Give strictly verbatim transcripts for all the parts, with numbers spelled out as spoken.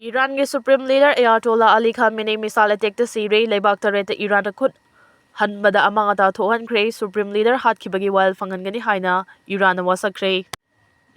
ꯏꯔꯥꯟꯒꯤ Supreme Leader Ayatollah Ali Khamenei missile attackꯇ ꯁꯤꯔꯦ꯫ ꯂꯩꯕꯥꯛ ꯇꯔꯦꯠꯇ ꯏꯔꯥꯟꯅ ꯈꯨꯠ ꯍꯟꯕꯗ ꯑꯃꯥꯡ ꯑꯇꯥ ꯊꯣꯛꯍꯟꯈ꯭ꯔꯦ꯫ Supreme Leader ꯍꯥꯠꯈꯤꯕꯒꯤ ꯋꯥꯌꯦꯜ ꯐꯪꯍꯟꯒꯅꯤ ꯍꯥꯏꯅ ꯏꯔꯥꯟꯅ ꯋꯥꯁꯛꯈ꯭ꯔꯦ꯫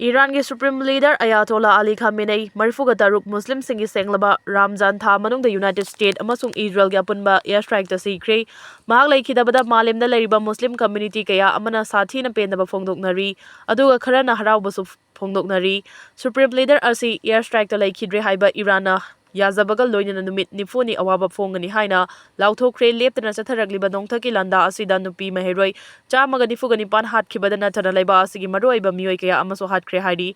ꯏꯔꯥꯟꯒꯤ Supreme Leader Ayatollah Ali Khamenei, ꯃꯔꯤꯐꯨꯒ ꯇꯔꯨꯛ, ꯃꯨꯁꯂꯤꯝꯁꯤꯡꯒꯤ ꯁꯦꯡꯂꯕ ꯔꯥꯝꯖꯥꯟ ꯊꯥ ꯃꯅꯨꯡꯗ United States ꯑꯃꯁꯨꯡ ꯏꯖꯔꯦꯜꯒꯤ ꯑꯄꯨꯟꯕ air strikeꯇ ꯁꯤꯈ꯭ꯔꯦ꯫ ꯃꯍꯥꯛ ꯂꯩꯈꯤꯗꯕꯗ ꯃꯥꯂꯦꯝꯗ ꯂꯩꯔꯤꯕ ꯃꯨꯁꯂꯤꯝ community ꯀꯌꯥ ꯑꯃꯅ ꯁꯥꯊꯤꯅ ꯄꯦꯟꯗꯕ ꯐꯣꯡꯗꯣꯛꯅꯔꯤ, ꯑꯗꯨꯒ ꯈꯔꯅ ꯍꯔꯥꯎꯕꯁꯨ ꯐꯣꯡꯗꯣꯛꯅꯔꯤ꯫ Supreme Leader ꯑꯁꯤ air strikeꯇ ꯂꯩꯈꯤꯗ꯭ꯔꯦ ꯍꯥꯏꯕ ꯏꯔꯥꯟꯅ ꯌꯥꯖꯕꯒ ꯂꯣꯏꯅꯅ ꯅꯨꯃꯤꯠ ꯅꯤꯐꯨꯅꯤ ꯑꯋꯥꯕ ꯐꯣꯡꯒꯅꯤ ꯍꯥꯏꯅ ꯂꯥꯎꯊꯣꯛꯈ꯭ꯔꯦ꯫ ꯂꯦꯞꯇꯅ ꯆꯠꯊꯔꯛꯂꯤꯕ ꯅꯣꯡꯊꯛꯀꯤ ꯂꯥꯟꯗꯥ ꯑꯁꯤꯗ ꯅꯨꯄꯤ ꯃꯍꯩꯔꯣꯏ ꯆꯥꯝꯃꯒ ꯅꯤꯐꯨꯒ ꯅꯤꯄꯥꯟ ꯍꯥꯠꯈꯤꯕꯗ ꯅꯠꯇꯅ ꯂꯩꯕꯥꯛ ꯑꯁꯤꯒꯤ ꯃꯔꯨꯑꯣꯏꯕ ꯃꯤꯑꯣꯏ ꯀꯌꯥ ꯑꯃꯁꯨ ꯍꯥꯠꯈ꯭ꯔꯦ ꯍꯥꯏꯔꯤ꯫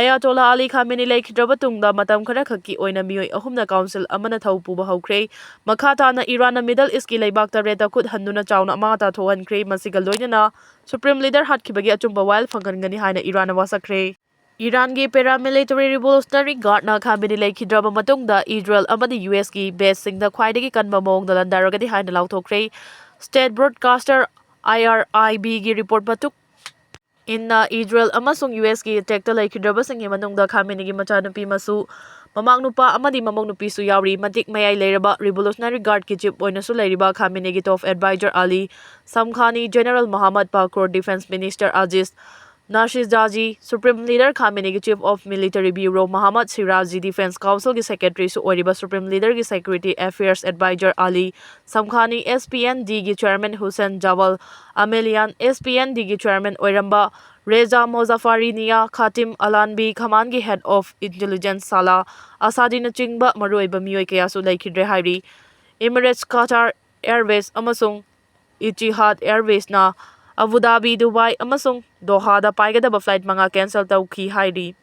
Ayatollah Ali Khamenei ꯂꯩꯈꯤꯗ꯭ꯔꯕ ꯇꯨꯡꯗ ꯃꯇꯝ ꯈꯔꯈꯛꯀꯤ ꯑꯣꯏꯅ ꯃꯤꯑꯣꯏ ꯑꯍꯨꯝꯅ council ꯑꯃꯅ ꯊꯧ ꯄꯨꯕ ꯍꯧꯈ꯭ꯔꯦ꯫ ꯃꯈꯥ ꯇꯥꯅ ꯏꯔꯥꯟꯅ Middle Eastꯀꯤ ꯂꯩꯕꯥꯛ ꯇꯔꯦꯠꯇ ꯈꯨꯠ ꯍꯟꯗꯨꯅ ꯆꯥꯎꯅ ꯑꯃꯥꯡ ꯑꯇꯥ ꯊꯣꯛꯍꯟꯈ꯭ꯔꯦ꯫ ꯃꯁꯤꯒ ꯂꯣꯏꯅꯅ Supreme Leader ꯍꯥꯠꯈꯤꯕꯒꯤ ꯑꯆꯨꯝꯕ ꯋꯥꯌꯦꯜ ꯐꯪꯍꯟꯒꯅꯤ ꯍꯥꯏꯅ ꯏꯔꯥꯟꯅ ꯋꯥꯁꯛꯈ꯭ꯔꯦ꯫ ꯏꯔꯥꯟꯒꯤ Paramilitary Revolutionary Guardꯅ Khamenei ꯂꯩꯈꯤꯗ꯭ꯔꯕ ꯃꯇꯨꯡꯗ ꯏꯖꯔꯦꯜ ꯑꯃꯗꯤ USꯀꯤ baseꯁꯤꯡꯗ ꯈ꯭ꯋꯥꯏꯗꯒꯤ ꯀꯟꯕ ꯃꯑꯣꯡꯗ ꯂꯥꯟꯗꯥꯔꯒꯅꯤ ꯍꯥꯏꯅ ꯂꯥꯎꯊꯣꯛꯈ꯭ꯔꯦ꯫ State broadcaster IRIBꯒꯤ report ꯃꯇꯨꯡ ꯏꯟꯅ, ꯏꯖꯔꯦꯜ ꯑꯃꯁꯨꯡ USꯀꯤ attackꯇ ꯂꯩꯈꯤꯗ꯭ꯔꯕꯁꯤꯡꯒꯤ ꯃꯅꯨꯡꯗ Khameneiꯒꯤ ꯃꯆꯥꯅꯨꯄꯤ ꯃꯁꯨ, ꯃꯃꯥꯡ ꯅꯨꯄꯥ ꯑꯃꯗꯤ ꯃꯃꯧ ꯅꯨꯄꯤꯁꯨ ꯌꯥꯎꯔꯤ꯫ ꯃꯇꯤꯛ ꯃꯌꯥꯏ ꯂꯩꯔꯕ Revolutionary Guardꯀꯤ chief ꯑꯣꯏꯅꯁꯨ ꯂꯩꯔꯤꯕ Khameneiꯒꯤ top advisor Ali Samkhani, General Mohammad Pakor, Defense Minister Aziz Nasirjazi, Supreme Leader Khameneiꯒꯤ Chief of Military Bureau Mohammad Shirazi, Defense Councilꯒꯤ Secretaryꯁꯨ ꯑꯣꯏꯔꯤꯕ Supreme Leaderꯒꯤ Security Affairs Advisor Ali Samkhani, SPNDꯒꯤ Chairman Hussein Jawal Amelian, SPNDꯒꯤ Chairman ꯑꯣꯏꯔꯝꯕ Reza Mozaffari, Nia Khatim Allambi, Commandꯒꯤ Head of Intelligence Salah Assadiꯅꯆꯤꯡꯕ ꯃꯔꯨꯑꯣꯏꯕ ꯃꯤꯑꯣꯏ ꯀꯌꯥꯁꯨ ꯂꯩꯈꯤꯗ꯭ꯔꯦ ꯍꯥꯏꯔꯤ꯫ Emirates, Qatar Airways ꯑꯃꯁꯨꯡ Etihad Airwaysꯅ Abu ꯙꯥꯕꯤ, Dubai ꯑꯃꯁꯨꯡ ꯗꯣꯍꯥꯗ ꯄꯥꯏꯒꯗꯕ flight ꯃꯉꯥ cancel ꯇꯧꯈꯤ ꯍꯥꯏꯔꯤ꯫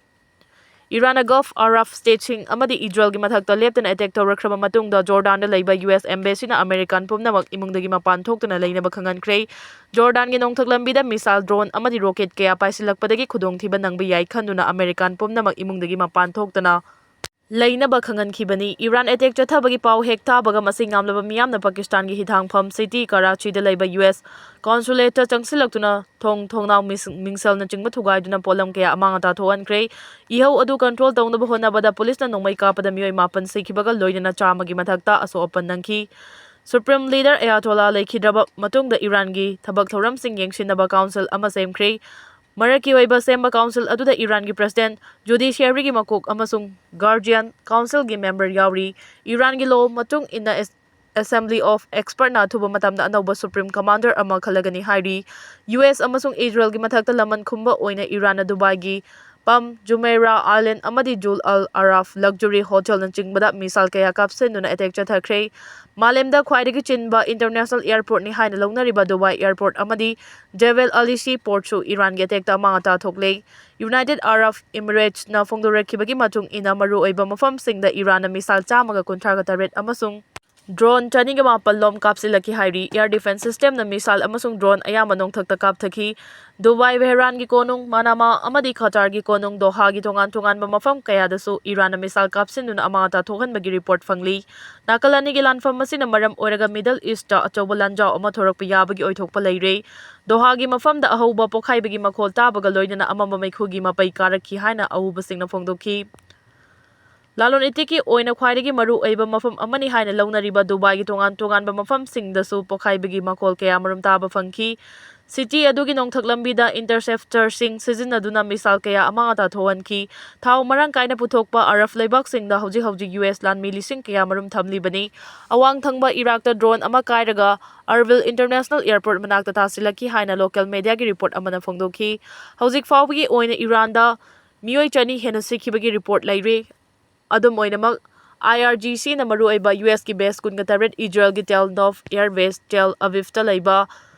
ꯏꯔꯥꯟꯅ Gulf Arab stateꯁꯤꯡ ꯑꯃꯗꯤ ꯏꯖꯔꯦꯜꯒꯤ ꯃꯊꯛꯇ ꯂꯦꯞꯇꯅ attack ꯇꯧꯔꯛꯈ꯭ꯔꯕ ꯃꯇꯨꯡꯗ, ꯖꯣꯔꯗꯥꯟꯗ ꯂꯩꯕ US Embassyꯅ American ꯄꯨꯝꯅꯃꯛ ꯏꯃꯨꯡꯗꯒꯤ ꯃꯄꯥꯟ ꯊꯣꯛꯇꯅ ꯂꯩꯅꯕ ꯈꯪꯍꯟꯈ꯭ꯔꯦ꯫ ꯖꯣꯔꯗꯥꯟꯒꯤ ꯅꯣꯡꯊꯛ ꯂꯝꯕꯤꯗ missile, drone ꯑꯃꯗꯤ rocket ꯀꯌꯥ ꯄꯥꯏꯁꯤꯜꯂꯛꯄꯗꯒꯤ ꯈꯨꯗꯣꯡꯊꯤꯕ ꯅꯪꯕ ꯌꯥꯏ ꯈꯟꯗꯨꯅ American ꯄꯨꯝꯅꯃꯛ ꯏꯃꯨꯡꯗꯒꯤ ꯃꯄꯥꯟ ꯊꯣꯛꯇꯅ ꯂꯩꯅꯕ ꯈꯪꯍꯟꯈꯤꯕꯅꯤ꯫ ꯏꯔꯥꯟ ꯑꯦꯇꯦꯛ ꯆꯠꯊꯕꯒꯤ ꯄꯥꯎ ꯍꯦꯛ ꯇꯥꯕꯒ ꯃꯁꯤꯡ ꯌꯥꯝꯂꯕ ꯃꯤꯌꯥꯝꯅ ꯄꯥꯀꯤꯁꯇꯥꯟꯒꯤ ꯍꯤꯊꯥꯡꯐꯝ ꯁꯤꯇꯤ ꯀꯔꯥꯆꯤꯗ ꯂꯩꯕ ꯌꯨ ꯑꯦꯁ ꯀꯣꯟꯁꯨꯂꯦꯠꯇ ꯆꯪꯁꯤꯜꯂꯛꯇꯨꯅ ꯊꯣꯡ ꯊꯣꯡꯅꯥꯎ ꯃꯤꯡꯁ-, ꯃꯤꯡꯁꯦꯜꯅꯆꯤꯡꯕ ꯊꯨꯒꯥꯏꯗꯨꯅ ꯄꯣꯠꯂꯝ ꯀꯌꯥ ꯑꯃꯥꯡ ꯑꯇꯥ ꯊꯣꯛꯍꯟꯈ꯭ꯔꯦ꯫ ꯏꯍꯧ ꯑꯗꯨ ꯀꯟꯇ꯭ꯔꯣꯜ ꯇꯧꯅꯕ ꯍꯣꯠꯅꯕꯗ ꯄꯨꯂꯤꯁꯅ ꯅꯣꯡꯃꯩ ꯀꯥꯞꯄꯗ ꯃꯤꯑꯣꯏ ꯃꯥꯄꯟ ꯁꯤꯈꯤꯕꯒ ꯂꯣꯏꯅꯅ ꯆꯥꯝꯃꯒꯤ ꯃꯊꯛꯇ ꯑꯁꯣꯛ ꯑꯄꯟ ꯅꯪꯈꯤ꯫ ꯁꯨꯄ꯭ꯔꯤꯝ ꯂꯤꯗꯔ ꯑꯌꯥꯇꯣꯂꯥ ꯂꯩꯈꯤꯗ꯭ꯔꯕ ꯃꯇꯨꯡꯗ ꯏꯔꯥꯟꯒꯤ ꯊꯕꯛ ꯊꯧꯔꯝꯁꯤꯡ ꯌꯦꯡꯁꯤꯟꯅꯕ ꯀꯥꯎꯟꯁꯤꯜ ꯑꯃ ꯁꯦꯝꯈ꯭ꯔꯦ꯫ ꯃꯔꯛꯀꯤ ꯑꯣꯏꯕ ꯁꯦꯝꯕ ꯀꯥꯎꯟꯁꯤꯜ ꯑꯗꯨꯗ ꯏꯔꯥꯟꯒꯤ ꯄ꯭ꯔꯦꯁꯤꯗꯦꯟꯠ, ꯖꯨꯗꯤꯁꯤꯌꯔꯤꯒꯤ ꯃꯀꯣꯛ ꯑꯃꯁꯨꯡ ꯒꯥꯔꯗꯤꯌꯟ ꯀꯥꯎꯟꯁꯤꯜꯒꯤ ꯃꯦꯝꯕꯔ ꯌꯥꯎꯔꯤ꯫ ꯏꯔꯥꯟꯒꯤ ꯂꯣ ꯃꯇꯨꯡ ꯏꯟꯅ ꯑꯦꯁ-, ꯑꯦꯁꯦꯝꯕ꯭ꯂꯤ ꯑꯣꯐ ꯑꯦꯛꯁꯄꯔꯠꯅ ꯑꯊꯨꯕ ꯃꯇꯝꯗ ꯑꯅꯧꯕ ꯁꯨꯄ꯭ꯔꯤꯝ ꯀꯃꯥꯟꯗꯔ ꯑꯃ ꯈꯜꯂꯒꯅꯤ ꯍꯥꯏꯔꯤ꯫ ꯌꯨ ꯑꯦꯁ ꯑꯃꯁꯨꯡ ꯏꯖꯔꯦꯜꯒꯤ ꯃꯊꯛꯇ ꯂꯃꯟ ꯈꯨꯝꯕ ꯑꯣꯏꯅ ꯏꯔꯥꯟꯅ ꯗꯨꯕꯥꯏꯒꯤ ꯄꯝ ꯖꯨꯃꯩꯔꯥ ꯑꯥꯏꯂꯦꯟ ꯑꯃꯗꯤ ꯖꯨꯜ ꯑꯜ ꯑꯔꯥꯐ ꯂꯛꯖꯔꯤ ꯍꯣꯇꯦꯜꯅꯆꯤꯡꯕꯗ ꯃꯤꯁꯥꯏꯜ ꯀꯌꯥ ꯀꯥꯞꯁꯤꯟꯗꯨꯅ ꯑꯦꯇꯦꯛ ꯆꯠꯊꯈ꯭ꯔꯦ꯫ ꯃꯥꯂꯦꯝꯗ ꯈ꯭ꯋꯥꯏꯗꯒꯤ ꯆꯤꯟꯕ ꯏꯟꯇꯔꯅꯦꯁꯅꯦꯜ ꯑꯦꯌꯔꯄꯣꯔꯠꯅꯤ ꯍꯥꯏꯅ ꯂꯧꯅꯔꯤꯕ ꯗꯨꯕꯥꯏ ꯑꯦꯌꯔꯄꯣꯔꯠ ꯑꯃꯗꯤ ꯖꯦꯕꯦꯜ ꯑꯂꯤ ꯁꯤ ꯄꯣꯔꯠꯁꯨ ꯏꯔꯥꯟꯒꯤ ꯑꯦꯇꯦꯛꯇ ꯑꯃꯥꯡ ꯑꯇꯥ ꯊꯣꯛꯂꯦ꯫ ꯌꯨꯅꯥꯏꯇꯦꯗ ꯑꯔꯕ ꯏꯃꯤꯔꯦꯠꯁꯅ ꯐꯣꯡꯗꯣꯔꯛꯈꯤꯕꯒꯤ ꯃꯇꯨꯡ ꯏꯟꯅ, ꯃꯔꯨꯑꯣꯏꯕ ꯃꯐꯝꯁꯤꯡꯗ ꯏꯔꯥꯟꯅ ꯃꯤꯁꯥꯏꯜ ꯆꯥꯝꯃꯒ ꯀꯨꯟꯊ꯭ꯔꯥꯒ ꯇꯔꯦꯠ ꯑꯃꯁꯨꯡ ꯗ꯭ꯔꯣꯟ ꯆꯅꯤꯒ ꯃꯥꯄꯜ ꯂꯣꯝ ꯀꯥꯞꯁꯤꯜꯂꯛꯈꯤ ꯍꯥꯏꯔꯤ꯫ ꯑꯦꯌꯔ ꯗꯤꯐꯦꯟꯁ ꯁꯤꯁꯇꯦꯝꯅ ꯃꯤꯁꯥꯏꯜ ꯑꯃꯁꯨꯡ ꯗ꯭ꯔꯣꯟ ꯑꯌꯥꯝꯕ ꯅꯣꯡꯊꯛꯇ ꯀꯥꯞꯊꯈꯤ꯫ ꯗꯨꯕꯥꯏ, ꯚꯦꯍꯔꯥꯟꯒꯤ ꯀꯣꯅꯨꯡ, ꯃꯅꯥꯃꯥ ꯑꯃꯗꯤ ꯈꯇꯥꯔꯒꯤ ꯀꯣꯅꯨꯡ ꯗꯣꯍꯥꯒꯤ ꯇꯣꯉꯥꯟ ꯇꯣꯉꯥꯟꯕ ꯃꯐꯝ ꯀꯌꯥꯗꯁꯨ ꯏꯔꯥꯟꯅ ꯃꯤꯁꯥꯏꯜ ꯀꯥꯞꯁꯤꯟꯗꯨꯅ ꯑꯃꯥꯡ ꯑꯇꯥ ꯊꯣꯛꯍꯟꯕꯒꯤ ꯔꯤꯄꯣꯔꯠ ꯐꯪꯂꯤ꯫ ꯅꯥꯀꯜ ꯑꯅꯤꯒꯤ ꯂꯥꯟꯐꯝ ꯑꯁꯤꯅ ꯃꯔꯝ ꯑꯣꯏꯔꯒ ꯃꯤꯗꯜ ꯏꯁꯇ ꯑꯆꯧꯕ ꯂꯥꯟꯖꯥꯎ ꯑꯃ ꯊꯣꯔꯛꯄ ꯌꯥꯕꯒꯤ ꯑꯣꯏꯊꯣꯛꯄ ꯂꯩꯔꯦ꯫ ꯗꯣꯍꯥꯒꯤ ꯃꯐꯝꯗ ꯑꯍꯧꯕ ꯄꯣꯈꯥꯏꯕꯒꯤ ꯃꯈꯣꯜ ꯇꯥꯕꯒ ꯂꯣꯏꯅꯅ ꯑꯃꯝꯕ ꯃꯩꯈꯨꯒꯤ ꯃꯄꯩ ꯀꯥꯔꯛꯈꯤ ꯍꯥꯏꯅ ꯑꯎꯕꯁꯤꯡꯅ ꯐꯣꯡꯗꯣꯛꯈꯤ꯫ ꯂꯂꯣꯟ ꯏꯇꯤꯛꯀꯤ ꯑꯣꯏꯅ ꯈ꯭ꯋꯥꯏꯗꯒꯤ ꯃꯔꯨ ꯑꯣꯏꯕ ꯃꯐꯝ ꯑꯃꯅꯤ ꯍꯥꯏꯅ ꯂꯧꯅꯔꯤꯕ ꯗꯨꯕꯥꯏꯒꯤ ꯇꯣꯉꯥꯟ ꯇꯣꯉꯥꯟꯕ ꯃꯐꯝꯁꯤꯡꯗꯁꯨ ꯄꯣꯈꯥꯏꯕꯒꯤ ꯃꯈꯣꯜ ꯀꯌꯥ ꯃꯔꯨꯝ ꯇꯥꯕ ꯐꯪꯈꯤ꯫ ꯁꯤꯇꯤ ꯑꯗꯨꯒꯤ ꯅꯣꯡꯊꯛ ꯂꯝꯕꯤꯗ ꯏꯟꯇꯔꯁꯦꯞꯇꯔꯁꯤꯡ ꯁꯤꯖꯤꯟꯅꯗꯨꯅ ꯃꯤꯁꯥꯏꯜ ꯀꯌꯥ ꯑꯃꯥꯡ ꯑꯇꯥ ꯊꯣꯛꯍꯟꯈꯤ꯫ ꯊꯥꯎ ꯃꯔꯥꯡ ꯀꯥꯏꯅ ꯄꯨꯊꯣꯛꯄ ꯑꯔꯕ ꯂꯩꯕꯥꯛꯁꯤꯡꯗ ꯍꯧꯖꯤꯛ ꯍꯧꯖꯤꯛ ꯌꯨ ꯑꯦꯁ ꯂꯥꯟꯃꯤ ꯂꯤꯁꯤꯡ ꯀꯌꯥ ꯃꯔꯨꯝ ꯊꯝꯂꯤꯕꯅꯤ꯫ ꯑꯋꯥꯡ ꯊꯪꯕ ꯏꯔꯥꯛꯇ ꯗ꯭ꯔꯣꯟ ꯑꯃ ꯀꯥꯏꯔꯒ ꯑꯔꯕꯤꯜ ꯏꯟꯇꯔꯅꯦꯁꯅꯦꯜ ꯑꯦꯌꯔꯄꯣꯔꯠ ꯃꯅꯥꯛꯇ ꯇꯥꯁꯤꯜꯂꯛꯈꯤ ꯍꯥꯏꯅ ꯂꯣꯀꯦꯜ ꯃꯦꯗꯤꯌꯥꯒꯤ ꯔꯤꯄꯣꯔꯠ ꯑꯃꯅ ꯐꯣꯡꯗꯣꯛꯈꯤ꯫ ꯍꯧꯖꯤꯛ ꯐꯥꯎꯕꯒꯤ ꯑꯣꯏꯅ ꯏꯔꯥꯟꯗ ꯃꯤꯑꯣꯏ ꯆꯅꯤ ꯍꯦꯟꯅ ꯁꯤꯈꯤꯕꯒꯤ ꯔꯤꯄꯣꯔꯠ ꯂꯩꯔꯤ꯫ ꯑꯗꯨꯝ ꯑꯣꯏꯅꯃꯛ, ꯑꯥꯏ ꯑꯥꯔ ꯖꯤ ꯁꯤꯅ ꯃꯔꯨꯑꯣꯏꯕ ꯌꯨ ꯑꯦꯁꯀꯤ ꯕꯦꯁ ꯀꯨꯟꯒ ꯇꯔꯦꯠ, ꯏꯖꯔꯦꯜꯒꯤ ꯇꯦꯜ ꯅꯣꯐ ꯑꯦꯌꯔ ꯕꯦꯁ ꯇꯦꯜ ꯑꯕꯤꯚꯇ ꯂꯩꯕ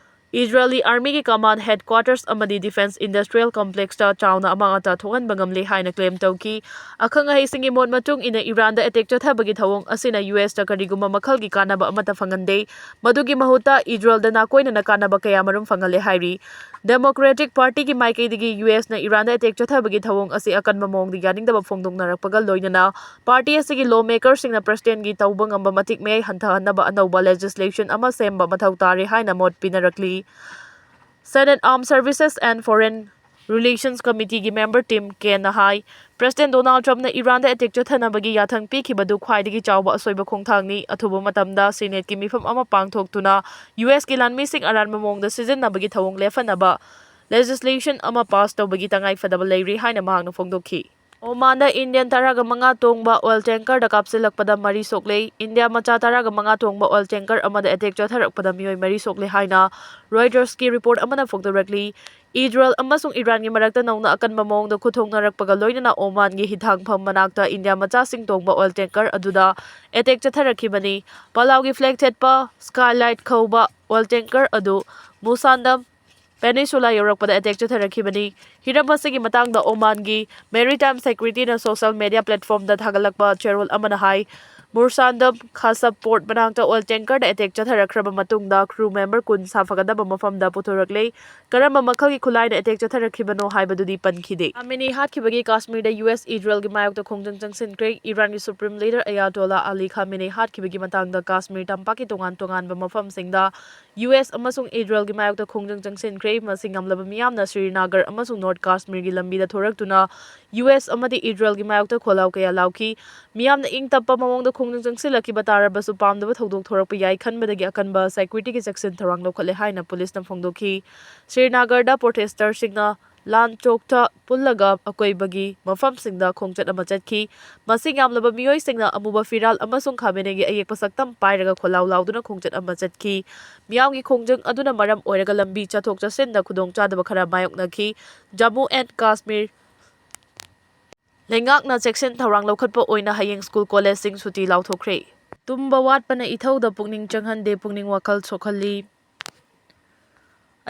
ꯏꯖꯔꯦꯂꯤ ꯑꯥꯔꯃꯤꯒꯤ ꯀꯃꯥꯟ ꯍꯦꯗꯀ꯭ꯋꯥꯇꯔꯁ ꯑꯃꯗꯤ ꯗꯤꯐꯦꯟꯁ ꯏꯟꯗꯁꯇ꯭ꯔꯤꯌꯦꯜ ꯀꯣꯝꯄ꯭ꯂꯦꯛꯁꯇ ꯆꯥꯎꯅ ꯑꯃꯥꯡ ꯑꯇꯥ ꯊꯣꯛꯍꯟꯕ ꯉꯝꯂꯦ ꯍꯥꯏꯅ ꯀ꯭ꯂꯦꯝ ꯇꯧꯈꯤ꯫ ꯑꯈꯪ ꯑꯍꯩꯁꯤꯡꯒꯤ ꯃꯣꯠ ꯃꯇꯨꯡ ꯏꯟꯅ, ꯏꯔꯥꯟꯗ ꯑꯦꯇꯦꯛ ꯆꯠꯊꯕꯒꯤ ꯊꯧꯑꯣꯡ ꯑꯁꯤꯅ ꯌꯨ ꯑꯦꯁꯇ ꯀꯔꯤꯒꯨꯝꯕ ꯃꯈꯜꯒꯤ ꯀꯥꯟꯅꯕ ꯑꯃꯠꯇ ꯐꯪꯍꯟꯗꯦ꯫ ꯃꯗꯨꯒꯤ ꯃꯍꯨꯠꯇ ꯏꯖꯔꯦꯜꯗ ꯅꯥꯀꯣꯏꯅꯅ ꯀꯥꯟꯅꯕ ꯀꯌꯥꯃꯔꯨꯝ ꯐꯪꯍꯜꯂꯦ ꯍꯥꯏꯔꯤ꯫ Democratic Partyꯒꯤ ꯃꯥꯏꯀꯩꯗꯒꯤ ꯌꯨ ꯑꯦꯁꯅ ꯏꯔꯥꯟꯗ attack ꯆꯠꯊꯕꯒꯤ ꯊꯧꯑꯣꯡ ꯑꯁꯤ ꯑꯀꯟꯕ ꯃꯑꯣꯡꯗ ꯌꯥꯅꯤꯡꯗꯕ ꯐꯣꯡꯗꯣꯛꯅꯔꯛꯄꯒ ꯂꯣꯏꯅꯅ party ꯑꯁꯤꯒꯤ lawmakerꯁꯤꯡꯅ presidentꯒꯤ ꯇꯧꯕ ꯉꯝꯕ ꯃꯇꯤꯛ ꯃꯌꯥꯏ ꯍꯟꯊꯍꯟꯅꯕ ꯑꯅꯧꯕ legislation ꯑꯃ ꯁꯦꯝꯕ ꯃꯊꯧ ꯇꯥꯔꯦ ꯍꯥꯏꯅ ꯃꯣꯠ ꯄꯤꯅꯔꯛꯂꯤ꯫ Senate Armed Services and Foreign Relations Committeeꯒꯤ member Tim Kaineꯅ high, President Donald Trumpꯅ ꯏꯔꯥꯟꯗ attack ꯆꯠꯊꯅꯕꯒꯤ ꯌꯥꯊꯪ ꯄꯤꯈꯤꯕꯗꯨ ꯈ꯭ꯋꯥꯏꯗꯒꯤ ꯆꯥꯎꯕ ꯑꯁꯣꯏꯕ ꯈꯣꯡꯊꯥꯡꯅꯤ꯫ ꯑꯊꯨꯕ ꯃꯇꯝꯗ Senateꯀꯤ ꯃꯤꯐꯝ ꯑꯃ ꯄꯥꯡꯊꯣꯛꯇꯨꯅ ꯌꯨ ꯑꯦꯁꯀꯤ ꯂꯥꯟꯃꯤꯁꯤꯡ ꯑꯔꯥꯟꯕ ꯃꯑꯣꯡꯗ ꯁꯤꯖꯤꯟꯅꯕꯒꯤ ꯊꯧꯑꯣꯡ ꯂꯦꯞꯍꯟꯅꯕ legislation ꯑꯃ pass ꯇꯧꯕꯒꯤ ꯇꯉꯥꯏꯐꯗꯕ ꯂꯩꯔꯤ ꯍꯥꯏꯅ ꯃꯍꯥꯛꯅ ꯐꯣꯡꯗꯣꯛꯈꯤ꯫ ꯑꯣꯃꯥꯟꯗ Indian ꯇꯔꯥꯒ ꯃꯉꯥ ꯇꯣꯡꯕ oil tankerꯗ ꯀꯥꯞꯁꯤꯜꯂꯛꯄꯗ ꯃꯔꯤ ꯁꯣꯛꯂꯦ꯫ ꯏꯟꯗꯤꯌꯥ ꯃꯆꯥ ꯇꯔꯥꯒ ꯃꯉꯥ ꯇꯣꯡꯕ oil tanker ꯑꯃꯗ attack ꯆꯠꯊꯔꯛꯄꯗ ꯃꯤꯑꯣꯏ ꯃꯔꯤ ꯁꯣꯛꯂꯦ ꯍꯥꯏꯅ Reutersꯀꯤ report ꯑꯃꯅ ꯐꯣꯡꯗꯣꯔꯛꯂꯤ꯫ ꯏꯖꯔꯦꯜ ꯑꯃꯁꯨꯡ ꯏꯔꯥꯟꯒꯤ ꯃꯔꯛꯇ ꯅꯧꯅ ꯑꯀꯟꯕ ꯃꯑꯣꯡꯗ ꯈꯨꯠꯊꯣꯛꯅꯔꯛꯄꯒ ꯂꯣꯏꯅꯅ ꯑꯣꯃꯥꯟꯒꯤ ꯍꯤꯊꯥꯡꯐꯝ ꯃꯅꯥꯛꯇ ꯏꯟꯗꯤꯌꯥ ꯃꯆꯥꯁꯤꯡ ꯇꯣꯡꯕ oil tanker ꯑꯗꯨꯗ attack ꯆꯠꯊꯔꯛꯈꯤꯕꯅꯤ꯫ ꯄꯂꯥꯎꯒꯤ flag ꯊꯦꯠꯄ Skylight ꯀꯧꯕ oil tanker ꯑꯗꯨ ꯃꯨꯁꯥꯟꯗꯝ Peninsula ꯌꯧꯔꯛꯄꯗ attack ꯆꯠꯊꯔꯛꯈꯤꯕꯅꯤ꯫ ꯍꯤꯔꯝ ꯑꯁꯤꯒꯤ ꯃꯇꯥꯡꯗ ꯑꯣꯃꯥꯟꯒꯤ Maritime Securityꯅ social media platformꯗ ꯊꯥꯒꯠꯂꯛꯄ ꯆꯦꯔꯣꯜ ꯑꯃꯅ ꯍꯥꯏ, ꯃꯨꯔꯁꯥꯟꯗꯝ ꯈꯥꯁꯕ port ꯃꯅꯥꯛꯇ oil tankerꯗ attack ꯆꯠꯊꯔꯛꯈ꯭ꯔꯕ ꯃꯇꯨꯡꯗ crew member ꯀꯨꯟ ꯁꯥꯐꯒꯗꯕ ꯃꯐꯝꯗ ꯄꯨꯊꯣꯔꯛꯂꯦ꯫ ꯀꯔꯝꯕ ꯃꯈꯜꯒꯤ ꯈꯨꯠꯂꯥꯏꯅ attack ꯆꯠꯊꯔꯛꯈꯤꯕꯅꯣ ꯍꯥꯏꯕꯗꯨꯗꯤ ꯄꯟꯈꯤꯗꯦ꯫ ꯈꯥꯃꯦꯅꯦ ꯍꯥꯠꯈꯤꯕꯒꯤ ꯀꯥꯁꯃꯤꯔꯗ ꯌꯨ ꯑꯦꯁ ꯏꯖꯔꯦꯜꯒꯤ ꯃꯥꯌꯣꯛꯇ ꯈꯣꯡꯖꯪ ꯆꯪꯁꯤꯟꯈ꯭ꯔꯦ꯫ ꯏꯔꯥꯟꯒꯤ Supreme Leader Ayatollah Ali Khamenei ꯍꯥꯠꯈꯤꯕꯒꯤ ꯃꯇꯥꯡꯗ ꯀꯥꯁꯃꯤꯔ ꯇꯝꯄꯥꯛꯀꯤ ꯇꯣꯉꯥꯟ ꯇꯣꯉꯥꯟꯕ ꯃꯐꯝꯁꯤꯡꯗ ꯌꯨ ꯑꯦꯁ ꯑꯃꯁꯨꯡ ꯏꯖꯔꯦꯜꯒꯤ ꯃꯥꯌꯣꯛꯇ ꯈꯣꯡꯖꯪ ꯆꯪꯁꯤꯟꯈ꯭ꯔꯦ꯫ ꯃꯁꯤꯡ ꯌꯥꯝꯂꯕ ꯃꯤꯌꯥꯝꯅ ꯁ꯭ꯔꯤꯅꯥꯒꯔ ꯑꯃꯁꯨꯡ ꯅꯣꯔꯊ ꯀꯥꯁꯃꯤꯔꯒꯤ ꯂꯝꯕꯤꯗ ꯊꯣꯔꯛꯇꯨꯅ ꯌꯨ ꯑꯦꯁ ꯑꯃꯗꯤ ꯏꯖꯔꯦꯜꯒꯤ ꯃꯥꯌꯣꯛꯇ ꯈꯣꯜꯂꯥꯎ ꯀꯌꯥ ꯂꯥꯎꯈꯤ꯫ ꯃꯤꯌꯥꯝꯅ ꯏꯪ ꯇꯞꯄ ꯃꯑꯣꯡꯗ ꯈꯣꯡꯖꯪ ꯆꯪꯁꯤꯜꯂꯛꯈꯤꯕ ꯇꯥꯔꯕꯁꯨ, ꯄꯥꯝꯗꯕ ꯊꯧꯗꯣꯛ ꯊꯣꯔꯛꯄ ꯌꯥꯏ ꯈꯟꯕꯗꯒꯤ ꯑꯀꯟꯕ securityꯒꯤ ꯆꯦꯛꯁꯤꯟ ꯊꯧꯔꯥꯡ ꯂꯧꯈꯠꯂꯦ ꯍꯥꯏꯅ ꯄꯨꯂꯤꯁꯅ ꯐꯣꯡꯗꯣꯛꯈꯤ꯫ ꯁ꯭ꯔꯤꯅꯥꯒꯔꯗ protesters ꯁꯤꯡꯅ ꯂꯥꯟ ꯆꯣꯛꯊ ꯄꯨꯜꯂꯒ ꯑꯀꯣꯏꯕꯒꯤ ꯃꯐꯝꯁꯤꯡꯗ ꯈꯣꯡꯆꯠ ꯑꯃ ꯆꯠꯈꯤ꯫ ꯃꯁꯤꯡ ꯌꯥꯝꯂꯕ ꯃꯤꯑꯣꯏꯁꯤꯡꯅ ꯑꯃꯨꯕ ꯐꯤꯔꯥꯜ ꯑꯃꯁꯨꯡ ꯈꯥꯃꯦꯅꯦꯒꯤ ꯑꯌꯦꯛꯄ ꯁꯛꯇꯝ ꯄꯥꯏꯔꯒ ꯈꯣꯜꯂꯥꯎ ꯂꯥꯎꯗꯨꯅ ꯈꯣꯡꯆꯠ ꯑꯃ ꯆꯠꯈꯤ꯫ ꯃꯤꯌꯥꯝꯒꯤ ꯈꯣꯡꯖꯪ ꯑꯗꯨꯅ ꯃꯔꯝ ꯑꯣꯏꯔꯒ ꯂꯝꯕꯤ ꯆꯠꯊꯣꯛ ꯆꯠꯁꯤꯟꯗ ꯈꯨꯗꯣꯡꯆꯥꯗꯕ ꯈꯔ ꯃꯥꯌꯣꯛꯅꯈꯤ꯫ ꯖꯝꯃꯨ ꯑꯦꯟ ꯀꯥꯁꯃꯤꯔ ꯂꯩꯉꯥꯛꯅ ꯆꯦꯛꯁꯤꯟ ꯊꯧꯔꯥꯡ ꯂꯧꯈꯠꯄ ꯑꯣꯏꯅ ꯍꯌꯦꯡ ꯁ꯭ꯀꯨꯜ ꯀꯣꯂꯦꯖꯁꯤꯡ ꯁꯨꯇꯤ ꯂꯥꯎꯊꯣꯛꯈ꯭ꯔꯦ꯫ ꯇꯨꯝꯕ ꯋꯥꯠꯄꯅ ꯏꯊꯧꯗ ꯄꯨꯛꯅꯤꯡ ꯆꯪꯍꯟꯗꯦ, ꯄꯨꯛꯅꯤꯡ ꯋꯥꯈꯜ ꯁꯣꯛꯍꯜꯂꯤ꯫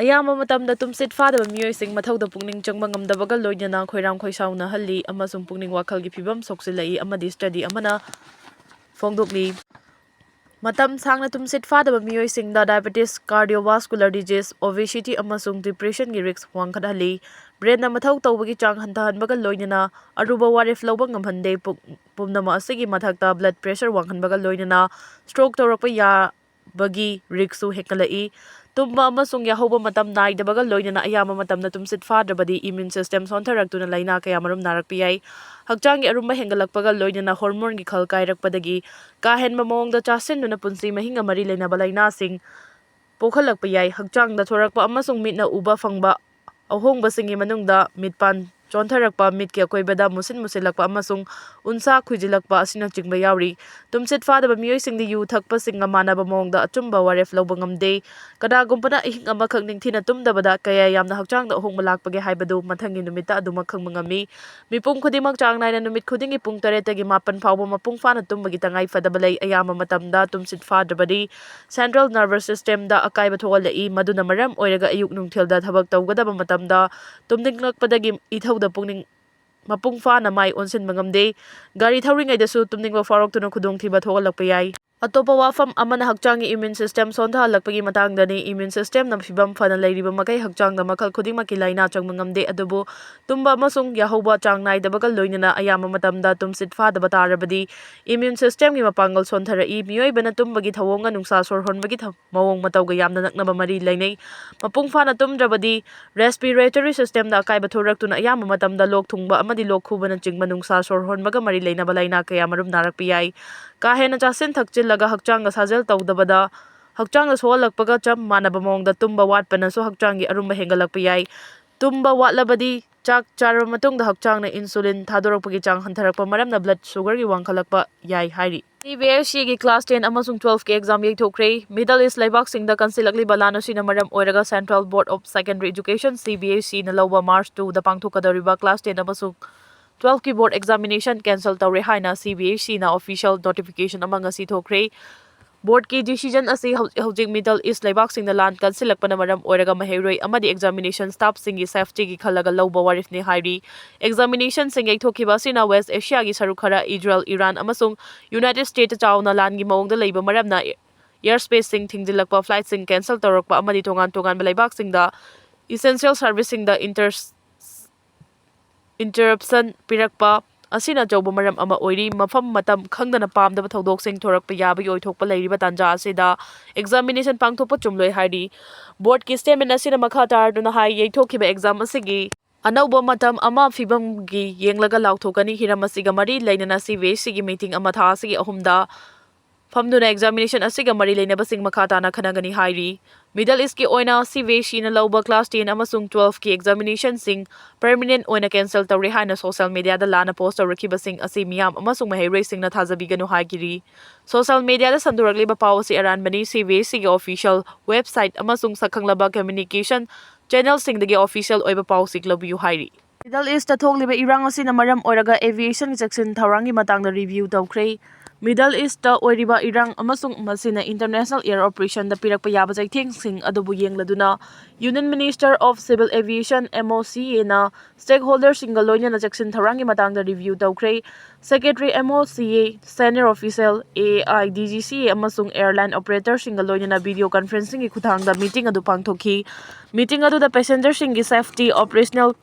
ꯑꯌꯥꯝꯕ ꯃꯇꯝꯗ ꯇꯨꯝꯁꯤꯠ ꯐꯥꯗꯕ ꯃꯤꯑꯣꯏꯁꯤꯡ ꯃꯊꯧꯗ ꯄꯨꯛꯅꯤꯡ ꯆꯪꯕ ꯉꯝꯗꯕꯒ ꯂꯣꯏꯅꯅ ꯈꯣꯏꯔꯥꯡ ꯈꯣꯏꯁꯥꯎꯅꯍꯜꯂꯤ ꯑꯃꯁꯨꯡ ꯄꯨꯛꯅꯤꯡ ꯋꯥꯈꯜꯒꯤ ꯐꯤꯚꯝ ꯁꯣꯛꯆꯤꯜꯂꯛꯏ ꯑꯃꯗꯤ study ꯑꯃꯅ ꯐꯣꯡꯗꯣꯛꯂꯤ꯫ ꯃꯇꯝ ꯁꯥꯡꯅ ꯇꯨꯝꯁꯤꯠ ꯐꯥꯗꯕ ꯃꯤꯑꯣꯏꯁꯤꯡꯗ diabetes, cardiovascular disease, obesity ꯑꯃꯁꯨꯡ depression ꯒꯤ risk ꯋꯥꯡꯈꯠꯍꯜꯂꯤ꯫ Brain ꯅ ꯃꯊꯧ ꯇꯧꯕꯒꯤ ꯆꯥꯡ ꯍꯟꯊꯍꯟꯕꯒ ꯂꯣꯏꯅꯅ ꯑꯔꯨꯕ ꯋꯥꯔꯦꯞ ꯂꯧꯕ ꯉꯝꯍꯟꯗꯦ꯫ ꯄꯨꯝ-, ꯄꯨꯝꯅꯃꯛ ꯑꯁꯤꯒꯤ ꯃꯊꯛꯇ blood pressure ꯋꯥꯡꯍꯟꯕꯒ ꯂꯣꯏꯅꯅ stroke ꯇꯧꯔꯛꯄ ꯌꯥꯕꯒꯤ risk ꯁꯨ ꯍꯦꯟꯒꯠꯂꯛꯏ꯫ ꯇꯨꯝꯕ ꯑꯃꯁꯨꯡ ꯌꯥꯍꯧꯕ ꯃꯇꯝ ꯅꯥꯏꯗꯕꯒ ꯂꯣꯏꯅꯅ ꯑꯌꯥꯝꯕ ꯃꯇꯝꯗ ꯇꯨꯝꯁꯤꯠ ꯐꯥꯗ꯭ꯔꯕꯗꯤ immune system ꯁꯣꯟꯊꯔꯛꯇꯨꯅ ꯂꯥꯏꯅꯥ ꯀꯌꯥꯃꯔꯨꯝ ꯅꯥꯔꯛꯄ ꯌꯥꯏ꯫ ꯍꯛꯆꯥꯡꯒꯤ ꯑꯔꯨꯝꯕ ꯍꯦꯟꯒꯠꯂꯛꯄꯒ ꯂꯣꯏꯅꯅ hormone ꯒꯤ ꯈꯜ ꯀꯥꯏꯔꯛꯄꯗꯒꯤ ꯀꯥ ꯍꯦꯟꯕ ꯃꯑꯣꯡꯗ ꯆꯥꯁꯤꯟꯗꯨꯅ ꯄꯨꯟꯁꯤ ꯃꯍꯤꯡꯒ ꯃꯔꯤ ꯂꯩꯅꯕ ꯂꯥꯏꯅꯥꯁꯤꯡ ꯄꯣꯛꯍꯜꯂꯛꯄ ꯌꯥꯏ꯫ ꯍꯛꯆꯥꯡꯗ ꯊꯣꯔꯛꯄ ꯑꯃꯁꯨꯡ ꯃꯤꯠꯅ ꯎꯕ ꯐꯪꯕ ꯑꯍꯣꯡꯕꯁꯤꯡꯒꯤ ꯃꯅꯨꯡꯗ ꯃꯤꯠꯄꯥꯟ ꯆꯣꯟꯊꯔꯛꯄ, ꯃꯤꯠꯀꯤ ꯑꯀꯣꯏꯕꯗ ꯃꯨꯁꯤꯟ ꯃꯨꯁꯤꯜꯂꯛꯄ ꯑꯃꯁꯨꯡ ꯎꯟꯁꯥ ꯈꯨꯏꯖꯤꯜꯂꯛꯄ ꯑꯁꯤꯅꯆꯤꯡꯕ ꯌꯥꯎꯔꯤ꯫ ꯇꯨꯝꯁꯤꯠ ꯐꯥꯗꯕ ꯃꯤꯑꯣꯏꯁꯤꯡꯗꯤ ꯌꯨ ꯊꯛꯄꯁꯤꯡꯒ ꯃꯥꯟꯅꯕ ꯃꯑꯣꯡꯗ ꯑꯆꯨꯝꯕ ꯋꯥꯔꯦꯞ ꯂꯧꯕ ꯉꯝꯗꯦ꯫ ꯀꯅꯥꯒꯨꯝꯕꯅ ꯑꯍꯤꯡ ꯑꯃꯈꯛ ꯅꯤꯡꯊꯤꯅ ꯇꯨꯝꯗꯕꯗ ꯀꯌꯥ ꯌꯥꯝꯅ ꯍꯛꯆꯥꯡꯗ ꯑꯍꯣꯡꯕ ꯂꯥꯛꯄꯒꯦ ꯍꯥꯏꯕꯗꯨ ꯃꯊꯪꯒꯤ ꯅꯨꯃꯤꯠꯇ ꯑꯗꯨꯃꯛ ꯈꯪꯕ ꯉꯝꯃꯤ꯫ ꯃꯤꯄꯨꯝ ꯈꯨꯗꯤꯡꯃꯛ ꯆꯥꯡ ꯅꯥꯏꯅ ꯅꯨꯃꯤꯠ ꯈꯨꯗꯤꯡꯒꯤ ꯄꯨꯡ ꯇꯔꯦꯠꯇꯒꯤ ꯃꯥꯄꯟ ꯐꯥꯎꯕ ꯃꯄꯨꯡ ꯐꯥꯅ ꯇꯨꯝꯕꯒꯤ ꯇꯉꯥꯏ ꯐꯗꯕ ꯂꯩ꯫ ꯑꯌꯥꯝꯕ ꯃꯇꯝꯗ ꯇꯨꯝꯁꯤꯠ ꯐꯥꯗ꯭ꯔꯕꯗꯤ central nervous system ꯗ ꯑꯀꯥꯏꯕ ꯊꯣꯛꯍꯜꯂꯛꯏ, ꯃꯗꯨꯅ ꯃꯔꯝ ꯑꯣꯏꯔꯒ ꯑꯌꯨꯛ ꯅꯨꯡꯊꯤꯜꯗ ꯊꯕꯛ ꯇꯧꯒꯗꯕ ꯃꯇꯝꯗ ꯇꯨꯝꯅꯤꯡꯂꯛꯄꯗꯒꯤ ꯏꯊꯧꯗ ꯄꯨꯛꯅꯤꯡ ꯃꯄꯨꯡ ꯐꯥꯅ ꯃꯥꯏ ꯑꯣꯟꯁꯤꯟꯕ ꯉꯝꯗꯦ꯫ ꯒꯥꯔꯤ ꯊꯧꯔꯤꯉꯩꯗꯁꯨ ꯇꯨꯝꯅꯤꯡꯕ ꯐꯥꯎꯔꯛꯇꯨꯅ ꯈꯨꯗꯣꯡꯊꯤꯕ ꯊꯣꯛꯍꯜꯂꯛꯄ ꯌꯥꯏ꯫ ꯑꯇꯣꯞꯄ ꯋꯥꯐꯝ ꯑꯃꯅ ꯍꯛꯆꯥꯡꯒꯤ immune system ꯁꯣꯟꯊꯍꯜꯂꯛꯄꯒꯤ ꯃꯇꯥꯡꯗꯅꯤ꯫ Immune system ꯅ ꯐꯤꯕꯝ ꯐꯅ ꯂꯩꯔꯤꯕ ꯃꯈꯩ ꯍꯛꯆꯥꯡꯗ ꯃꯈꯜ ꯈꯨꯗꯤꯡꯃꯛꯀꯤ ꯂꯥꯏꯅꯥ ꯆꯪꯕ ꯉꯝꯗꯦ, ꯑꯗꯨꯕꯨ ꯇꯨꯝꯕ ꯑꯃꯁꯨꯡ ꯌꯥꯍꯧꯕ ꯆꯥꯡ ꯅꯥꯏꯗꯕꯒ ꯂꯣꯏꯅꯅ ꯑꯌꯥꯝꯕ ꯃꯇꯝꯗ ꯇꯨꯝꯁꯤꯠ ꯐꯥꯗꯕ ꯇꯥꯔꯕꯗꯤ immune system ꯒꯤ ꯃꯄꯥꯡꯒꯜ ꯁꯣꯟꯊꯔꯛꯏ꯫ ꯃꯤꯑꯣꯏꯕꯅ ꯇꯨꯝꯕꯒꯤ ꯊꯧꯑꯣꯡꯒ ꯅꯨꯡꯁꯥ ꯁꯣꯔ ꯍꯣꯟꯕꯒꯤ ꯊ-, ꯃꯑꯣꯡ ꯃꯇꯧꯒ ꯌꯥꯝꯅ ꯅꯛꯅꯕ ꯃꯔꯤ ꯂꯩꯅꯩ꯫ ꯃꯄꯨꯡ ꯐꯥꯅ ꯇꯨꯝꯗ꯭ꯔꯕꯗꯤ respiratory system ꯗ ꯑꯀꯥꯏꯕ ꯊꯣꯔꯛꯇꯨꯅ ꯑꯌꯥꯝꯕ ꯃꯇꯝꯗ ꯂꯣꯛ ꯊꯨꯡꯕ ꯑꯃꯗꯤ ꯂꯣꯛ ꯈꯨꯕꯅꯆꯤꯡꯕ ꯅꯨꯡꯁꯥ ꯁꯣꯔ ꯍꯣꯟꯕꯒ ꯃꯔꯤ ꯂꯩꯅꯕ ꯂꯥꯏꯅꯥ ꯀꯌꯥꯃꯔꯨꯝ ꯅꯥꯔꯛꯄ ꯌꯥꯏ꯫ ꯀꯥ ꯍꯦꯟꯅ ꯆꯥꯁꯤꯟ ꯊꯛꯆꯤꯜꯂꯒ ꯍꯛꯆꯥꯡꯒ ꯁꯥꯖꯦꯜ ꯇꯧꯗꯕꯗ ꯍꯛꯆꯥꯡꯗ ꯁꯣꯛꯍꯜꯂꯛꯄꯒ ꯆꯞ ꯃꯥꯟꯅꯕ ꯃꯑꯣꯡꯗ ꯇꯨꯝꯕ ꯋꯥꯠꯄꯅꯁꯨ ꯍꯛꯆꯥꯡꯒꯤ ꯑꯔꯨꯝꯕ ꯍꯦꯟꯒꯠꯂꯛꯄ ꯌꯥꯏ꯫ ꯇꯨꯝꯕ ꯋꯥꯠꯂꯕꯗꯤ ꯆꯥꯛ ꯆꯥꯔꯕ ꯃꯇꯨꯡꯗ ꯍꯛꯆꯥꯡꯅ insulin ꯊꯥꯗꯣꯔꯛꯄꯒꯤ ꯆꯥꯡ ꯍꯟꯊꯔꯛꯄ ꯃꯔꯝꯅ blood sugar ꯒꯤ ꯋꯥꯡꯈꯠꯂꯛꯄ ꯌꯥꯏ ꯍꯥꯏꯔꯤ꯫ C B S E ꯒꯤ class ten ꯑꯃꯁꯨꯡ twelve ꯀꯤ exam ꯌꯩꯊꯣꯛꯈ꯭ꯔꯦ꯫ Middle East ꯂꯩꯕꯥꯛꯁꯤꯡꯗ ꯀꯟꯁꯤꯜꯂꯛꯂꯤꯕ ꯂꯥꯟ ꯑꯁꯤꯅ ꯃꯔꯝ ꯑꯣꯏꯔꯒ Central Board of Secondary Education, C B S E ꯅ ꯂꯧꯕ March two ꯗ ꯄꯥꯡꯊꯣꯛꯀꯗꯧꯔꯤꯕ class ten ꯑꯃꯁꯨꯡ twelve ꯀꯤ board examination cancel ꯇꯧꯔꯦ ꯍꯥꯏꯅ C B S E ꯅ official notification ꯑꯃ ꯉꯁꯤ ꯊꯣꯛꯈ꯭ꯔꯦ꯫ Boardꯀꯤ decision ꯑꯁꯤ ꯍꯧ-, ꯍꯧꯖꯤꯛ Middle East ꯂꯩꯕꯥꯛꯁꯤꯡꯗ ꯂꯥꯟ ꯀꯟꯁꯤꯜꯂꯛꯄꯅ ꯃꯔꯝ ꯑꯣꯏꯔꯒ ꯃꯍꯩꯔꯣꯏ ꯑꯃꯗꯤ examination staffꯁꯤꯡꯒꯤ safetyꯒꯤ ꯈꯜꯂꯒ ꯂꯧꯕ ꯋꯥꯔꯦꯞꯅꯤ ꯍꯥꯏꯔꯤ꯫ Examinationꯁꯤꯡ ꯌꯩꯊꯣꯛꯈꯤꯕ ꯑꯁꯤꯅ West Asiaꯒꯤ ꯁꯔꯨꯛ ꯈꯔ, Israel, Iran ꯑꯃꯁꯨꯡ United States ꯆꯥꯎꯅ ꯂꯥꯟꯒꯤ ꯃꯑꯣꯡꯗ ꯂꯩꯕ ꯃꯔꯝꯅ airspaceꯁꯤꯡ ꯊꯤꯡꯖꯤꯜꯂꯛꯄ, flightꯁꯤꯡ cancel ꯇꯧꯔꯛꯄ ꯑꯃꯗꯤ ꯇꯣꯉꯥꯟ ꯇꯣꯉꯥꯟꯕ ꯂꯩꯕꯥꯛꯁꯤꯡꯗ essential serviceꯁꯤꯡꯗ inter-, interruption ꯄꯤꯔꯛꯄ ꯑꯁꯤꯅ ꯑꯆꯧꯕ ꯃꯔꯝ ꯑꯃ ꯑꯣꯏꯔꯤ꯫ ꯃꯐꯝ ꯃꯇꯝ ꯈꯪꯗꯅ ꯄꯥꯝꯗꯕ ꯊꯧꯗꯣꯛꯁꯤꯡ ꯊꯣꯔꯛꯄ ꯌꯥꯕꯒꯤ ꯑꯣꯏꯊꯣꯛꯄ ꯂꯩꯔꯤꯕ ꯇꯥꯟꯖꯥ ꯑꯁꯤꯗ examination ꯄꯥꯡꯊꯣꯛꯄ ꯆꯨꯝꯂꯣꯏ ꯍꯥꯏꯔꯤ꯫ Boardꯀꯤ statement ꯑꯁꯤꯅ ꯃꯈꯥ ꯇꯥꯔꯗꯨꯅ ꯍꯥꯏ, ꯌꯩꯊꯣꯛꯈꯤꯕ exam ꯑꯁꯤꯒꯤ ꯑꯅꯧꯕ ꯃꯇꯝ ꯑꯃ ꯐꯤꯕꯝꯒꯤ ꯌꯦꯡꯂꯒ ꯂꯥꯎꯊꯣꯛꯀꯅꯤ꯫ ꯍꯤꯔꯝ ꯑꯁꯤꯒ ꯃꯔꯤ ꯂꯩꯅꯅ CBSEꯒꯤ meeting ꯑꯃ ꯊꯥ ꯑꯁꯤꯒꯤ ꯑꯍꯨꯝꯗ ꯐꯝꯗꯨꯅ examination ꯑꯁꯤꯒ ꯃꯔꯤ ꯂꯩꯅꯕꯁꯤꯡ ꯃꯈꯥ ꯇꯥꯅ ꯈꯟꯅꯒꯅꯤ ꯍꯥꯏꯔꯤ꯫ Middle Eastꯀꯤ ꯑꯣꯏꯅ CBSEꯅ ꯂꯧꯕ class ten ꯑꯃꯁꯨꯡ twelveꯀꯤ examinationꯁꯤꯡ permanent ꯑꯣꯏꯅ cancel ꯇꯧꯔꯦ ꯍꯥꯏꯅ social mediaꯗ ꯂꯥꯟꯅ post ꯇꯧꯔꯛꯈꯤꯕꯁꯤꯡ ꯑꯁꯤ ꯃꯤꯌꯥꯝ ꯑꯃꯁꯨꯡ ꯃꯍꯩꯔꯣꯏꯁꯤꯡꯅ ꯊꯥꯖꯕꯤꯒꯅꯨ ꯍꯥꯏꯈꯤꯔꯤ꯫ Social mediaꯗ ꯁꯟꯗꯣꯔꯛꯂꯤꯕ ꯄꯥꯎ ꯑꯁꯤ ꯑꯔꯥꯟꯕꯅꯤ꯫ CBSEꯒꯤ official website ꯑꯃꯁꯨꯡ ꯁꯛꯈꯪꯂꯕ communication channelꯁꯤꯡꯗꯒꯤ official ꯑꯣꯏꯕ ꯄꯥꯎꯁꯤꯡ ꯂꯧꯕꯤꯌꯨ ꯍꯥꯏꯔꯤ꯫ Middle Eastꯇ ꯊꯣꯛꯂꯤꯕ ꯏꯔꯥꯡ ꯑꯁꯤꯅ ꯃꯔꯝ ꯑꯣꯏꯔꯒ aviationꯒꯤ ꯆꯦꯛꯁꯤꯟ ꯊꯧꯔꯥꯡꯒꯤ ꯃꯇꯥꯡꯗ review ꯇꯧꯈ꯭ꯔꯦ꯫ Middle Eastꯇ ꯑꯣꯏꯔꯤꯕ ꯏꯔꯥꯡ ꯑꯃꯁꯨꯡ ꯃꯁꯤꯅ international air operationꯗ ꯄꯤꯔꯛꯄ ꯌꯥꯕ ꯆꯩꯊꯦꯡꯁꯤꯡ ꯑꯗꯨꯕꯨ ꯌꯦꯡꯂꯗꯨꯅ, Union Minister of Civil Aviation, MOCAꯅ stakeholderꯁꯤꯡꯒ ꯂꯣꯏꯅꯅ ꯆꯦꯛꯁꯤꯟ ꯊꯧꯔꯥꯡꯒꯤ ꯃꯇꯥꯡꯗ review ꯇꯧꯈ꯭ꯔꯦ꯫ Secretary, MOCA, senior official, AAIDGCA ꯑꯃꯁꯨꯡ airline operatorꯁꯤꯡꯒ ꯂꯣꯏꯅꯅ video conferencingꯒꯤ ꯈꯨꯠꯊꯥꯡꯗ meeting ꯑꯗꯨ ꯄꯥꯡꯊꯣꯛꯈꯤ꯫ Meeting ꯑꯗꯨꯗ passengerꯁꯤꯡꯒꯤ safety, operational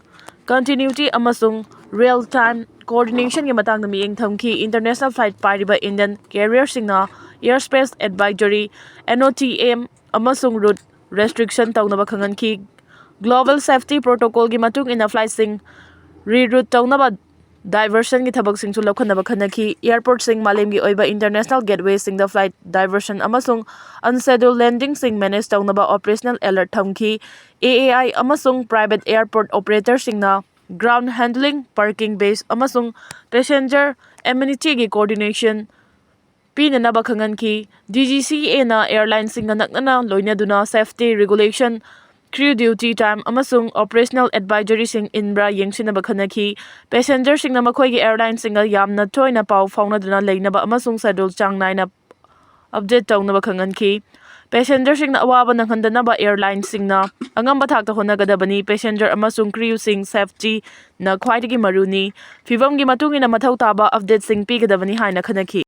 continuity ꯑꯃꯁꯨꯡ real-time coordinationꯒꯤ ꯃꯇꯥꯡꯗ ꯃꯤꯠꯌꯦꯡ ꯊꯝꯈꯤ꯫ International flight ꯄꯥꯏꯔꯤꯕ Indian carrierꯁꯤꯡꯅ airspace advisory, NOTM, ꯑꯃꯁꯨꯡ route restriction ꯇꯧꯅꯕ ꯈꯪꯍꯟꯈꯤ꯫ Global safety protocolꯒꯤ ꯃꯇꯨꯡ ꯏꯟꯅ flightꯁꯤꯡ reroute ꯇꯧꯅꯕ diversionꯒꯤ ꯊꯕꯛꯁꯤꯡꯁꯨ ꯂꯧꯈꯠꯅꯕ ꯈꯟꯅꯈꯤ꯫ Airportꯁꯤꯡ, ꯃꯥꯂꯦꯝꯒꯤ ꯑꯣꯏꯕ international gatewayꯁꯤꯡꯗ flight diversion ꯑꯃꯁꯨꯡ unscheduled landingꯁꯤꯡ manage ꯇꯧꯅꯕ operational alert ꯊꯝꯈꯤ꯫ AAI ꯑꯃꯁꯨꯡ private airport operatorꯁꯤꯡꯅ ground handling, parking base ꯑꯃꯁꯨꯡ passenger amenityꯒꯤ coordination ꯄꯤꯅꯅꯕ ꯈꯪꯍꯟꯈꯤ꯫ DGCAꯅ airlineꯁꯤꯡꯒ ꯅꯛꯅꯅ ꯂꯣꯏꯅꯗꯨꯅ safety regulation, crew duty time ꯑꯃꯁꯨꯡ operational advisoryꯁꯤꯡ ꯏꯟꯕ꯭ꯔꯥ ꯌꯦꯡꯁꯤꯟꯅꯕ ꯈꯟꯅꯈꯤ꯫ Passengerꯁꯤꯡꯅ ꯃꯈꯣꯏꯒꯤ airlineꯁꯤꯡꯒ ꯌꯥꯝꯅ ꯇꯣꯏꯅ ꯄꯥꯎ ꯐꯥꯎꯅꯗꯨꯅ ꯂꯩꯅꯕ ꯑꯃꯁꯨꯡ schedule ꯆꯥꯡ ꯅꯥꯏꯅ ꯑꯞꯗꯦꯠ ꯇꯧꯅꯕ ꯈꯪꯍꯟꯈꯤ꯫ ꯄꯦꯁꯦꯟꯖꯔꯁꯤꯡꯅ ꯑꯋꯥꯕ ꯅꯪꯍꯟꯗꯅꯕ ꯑꯦꯌꯔꯂꯥꯏꯟꯁꯤꯡꯅ ꯑꯉꯝꯕ ꯊꯥꯛꯇ ꯍꯣꯠꯅꯒꯗꯕꯅꯤ꯫ ꯄꯦꯁꯦꯟꯖꯔ ꯑꯃꯁꯨꯡ ꯀ꯭ꯔꯤꯌꯨꯁꯤꯡ ꯁꯦꯐꯇꯤꯅ ꯈ꯭ꯋꯥꯏꯗꯒꯤ ꯃꯔꯨꯅꯤ꯫ ꯐꯤꯚꯝꯒꯤ ꯃꯇꯨꯡ ꯏꯟꯅ ꯃꯊꯧ ꯇꯥꯕ ꯑꯞꯗꯦꯠꯁꯤꯡ ꯄꯤꯒꯗꯕꯅꯤ ꯍꯥꯏꯅ ꯈꯟꯅꯈꯤ꯫